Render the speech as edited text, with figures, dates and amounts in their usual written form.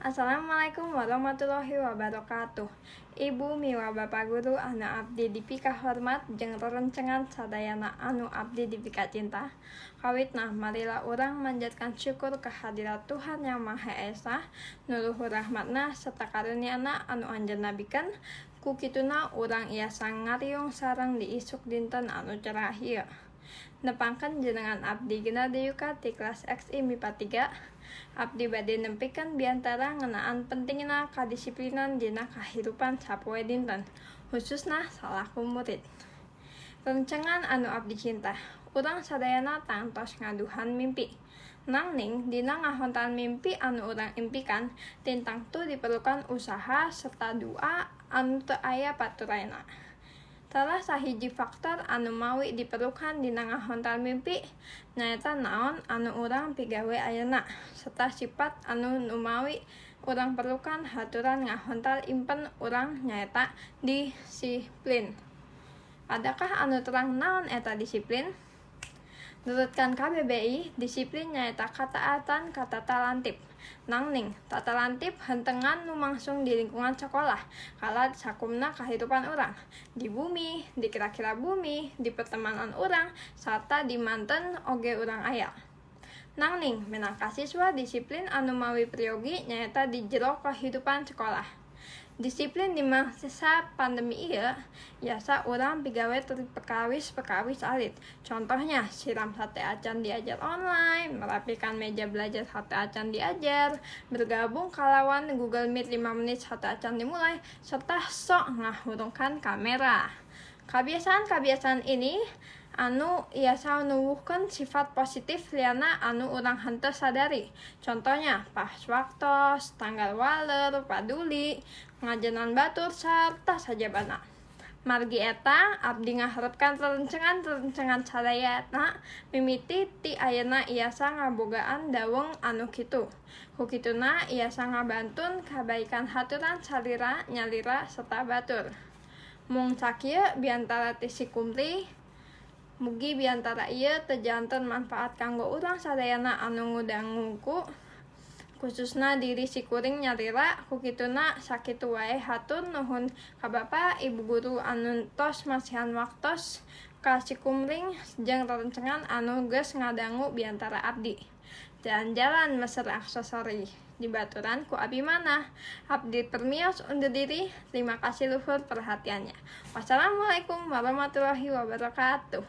Assalamualaikum warahmatullahi wabarakatuh. Ibu miwah Bapak Guru anu abdi dipikahormat jeung rerencangan sadayana anu abdi dipikacinta. Kawitna, marilah urang manjatkan syukur kehadirat Tuhan Yang Maha Esa, nu luhur rahmatna serta karuniana anu anjeunna bikeun, ku kituna urang iasa ngariung sareng di isuk dinten anu cerah ieu. Nepangkeun, jenengan abdi Gina Deyuka ti kelas XI MIPA 3. Abdi bade nempikeun biantara ngeunaan pentingna kadisiplinan dina kahirupan sapoe dinten, khususna salaku murid. Rencengan anu abdi cinta, urang sadayana tangtos ngaduhan mimpi. Nanging dina ngahontal mimpi anu urang impikan, tangtu diperlukan usaha serta dua anu teu aya paturayna. Salah sahiji faktor anu mawi diperlukan dina ngahontal mimpi nyaeta naon anu urang pigawe ayeuna serta sifat anu numawi urang perlukan haturan ngahontal impen urang, nyaeta disiplin. Adakah anu terang naon eta disiplin? Nurutkan KBBI, disiplin nyaeta kataatan ka tata lantip. Nanging, tata lantip henteu ngan lumangsung di lingkungan sakolah, kalad sakumna kahirupan urang. Di bumi, di kira-kira bumi, di pertemanan urang, sarta di manten oge urang aya. Nanging, minangka siswa, disiplin anu mawi peryogi nyaeta di jero kahirupan sekolah. Disiplin di masa pandemi ieu, biasa urang pigawe perkawis-perkawis alit. Contohnya, siram sateuacan diajar online, merapikan meja belajar sateuacan diajar, bergabung kalawan Google Meet 5 menit sateuacan dimulai, serta sok ngahurungkan kamera. Kabiasaan-kabiasaan ini anu iasa nuwuhkeun sifat positif lianna anu urang henteu sadari. Contohnya, pas waktos, tanggal waler, paduli, ngajenan batur, sarta sajabana. Margi eta, abdi ngaharepkeun rerencangan-rerencangan sadayana mimiti ti ayeuna iasa ngabogaan daweng anu kitu. Ku kituna iasa ngabantun kabaikan haturan salira, nyalira, serta batur. Mung sakieu biantara ti simkuring. Mugi biantara ieu teu janten manfaat kanggo urang sadayana anu ngadangu, khususna diri sikuring nyalira. Ku kituna, sakitu wae, hatur nuhun ka Bapak Ibu guru anu tos masihan waktos ka simkuring jeung rerencangan anu geus ngadangu biantara abdi. Jalan-jalan meser aksesori dibaturan ku Abimana. Abdi permios undur diri. Terima kasih luhur perhatiannya. Wassalamualaikum warahmatullahi wabarakatuh.